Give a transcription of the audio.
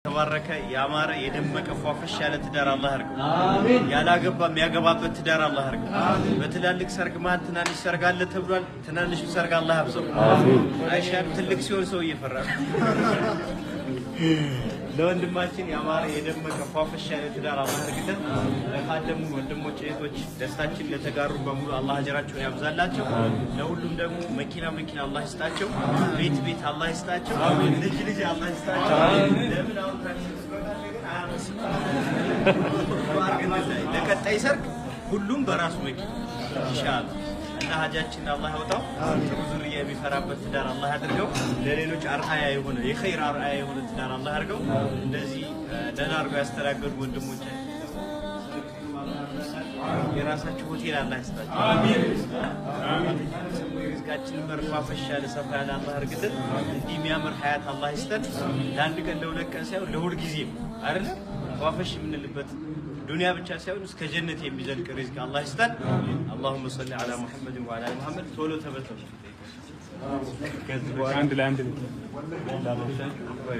የተባረከ፣ ያማረ፣ የደመቀ፣ ፏፈሽ ያለ ትዳር አላህ ያርገው። ያላገባ የሚያገባበት ትዳር አላህ ያርገው። በትላልቅ ሰርግ መሀል ትናንሽ ሰርግ አለ ተብሏል። ትናንሹ ሰርግ አላህ ያብዛው። አይሻልም? ትልቅ ሲሆን ሰው እየፈራ ነው። ለወንድማችን ያማረ፣ የደመቀ፣ ፏፈሽ ያለ ትዳር አላህ ያርግለት። ለካደሙ ወንድሞች እህቶች፣ ደስታችን ለተጋሩ በሙሉ አላህ አጀራቸውን ያብዛላቸው። ለሁሉም ደግሞ መኪና መኪና አላህ ይስጣቸው። ቤት ቤት አላህ ይስጣቸው። ልጅ ልጅ አላህ ይስጣቸው። ለምን አሁን ታክሲ ግን አያመስም። ለቀጣይ ሰርግ ሁሉም በራሱ መኪና ኢንሻአላህ። እና ሀጃችን አላህ ያውጣው። ጥሩ ዙርያ የሚፈራበት ትዳር አላህ ያድርገው። ለሌሎች አርአያ የሆነ፣ የኸይር አርአያ የሆነ ትዳር አላህ ያድርገው። እንደዚህ ደህና አድርገው ያስተናገዱ ወንድሞቻችን የራሳቸው ሆቴል አላህ ይስጣቸው። ሪዝቃችንን በር ፏፈሽ ያለ፣ ሰፋ ያለ አላህ ያድርግልን። እንዲህ የሚያምር ሀያት አላህ ይስጠን። ለአንድ ቀን ለ2 ቀን ሳይሆን ለሁል ጊዜም አይደለም ፏፈሽ የምንልበት ዱንያ ብቻ ሳይሆን እስከ ጀነት የሚዘልቅ ሪዝቅ አላህ ይስጠን። اللهم صل على محمد وعلى آل محمد። ቶሎ ተበተኑ። አንድ ላይ አንድ ላይ።